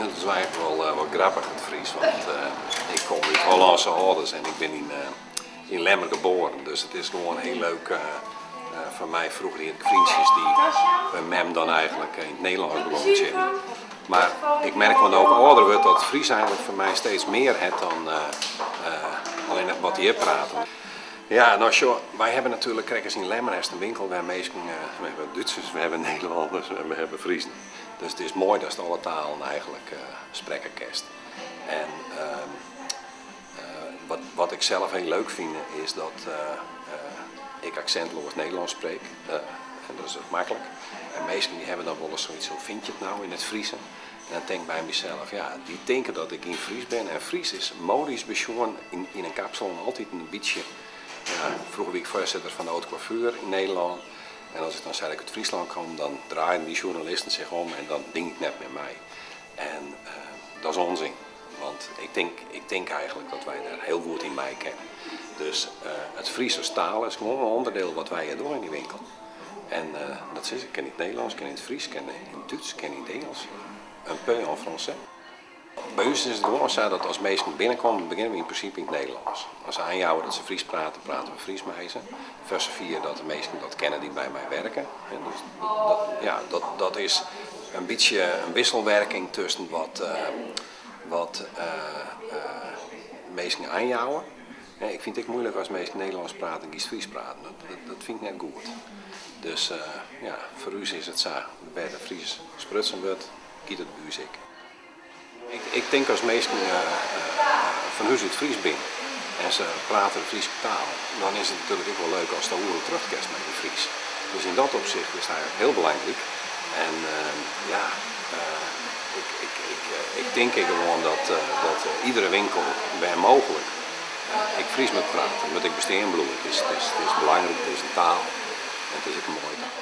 Dat is eigenlijk wel wat grappig, het Fries, want ik kom uit Hollandse ouders en ik ben in Lemmer geboren. Dus het is gewoon heel leuk voor mij. Vroeger die vriendjes die bij mem dan eigenlijk in het Nederlands begonnen zitten. Maar ik merk wel ook ouder wordt dat Fries eigenlijk voor mij steeds meer het dan alleen nog wat hier praten. Ja, nou sjoch, wij hebben natuurlijk, kijk eens in Lemmer is een winkel waar mensen, we hebben Duitsers, we hebben Nederlanders en we hebben Friesen. Dus het is mooi dat ze alle talen eigenlijk spreken kerst. En wat ik zelf heel leuk vind is dat ik accentloos Nederlands spreek. En dat is ook makkelijk. En meesten die hebben dan wel eens zoiets, hoe vind je het nou in het Friese? En dan denk ik bij mezelf, ja, die denken dat ik in Fries ben. En Fries is modisch besjoen in een kapsel altijd een beetje. Ja, vroeger was ik voorzitter van de Haute Coiffure in Nederland. En als ik dan zei dat ik uit Friesland kwam, dan draaiden die journalisten zich om en dan ding ik net met mij. En dat is onzin. Want ik denk eigenlijk dat wij daar heel goed in mij kennen. Dus het Friese taal is gewoon een onderdeel wat wij hier doen in die winkel. En dat is, ik ken het Nederlands, ik ken het Fries, ik ken het Duits, ik ken het Engels. Un peu en français. Bij ons is het gewoon zo dat als mensen binnenkomen, beginnen we in principe in het Nederlands. Als ze aanjouwen dat ze Fries praten, praten we Fries met ze. Vers 4 dat de meesten dat kennen die bij mij werken. En dus dat, ja, dat is een beetje een wisselwerking tussen wat mensen aanjouwen. Ja, ik vind het moeilijk als mensen Nederlands praten en Fries praten. Dat vind ik net goed. Dus ja, voor u is het zo, bij de Fries sprutsen wordt, kiet het bij u ik. Ik denk als mensen van huis uit Fries ben en ze praten de Friese taal, dan is het natuurlijk ook wel leuk als de oren terugkerst met de Fries. Dus in dat opzicht is het eigenlijk heel belangrijk. En ja, ik denk gewoon dat iedere winkel, waar mogelijk, ik Fries moet praten, moet ik bestaan bloeien. Het is belangrijk, het is een taal en het is ook een mooie taal.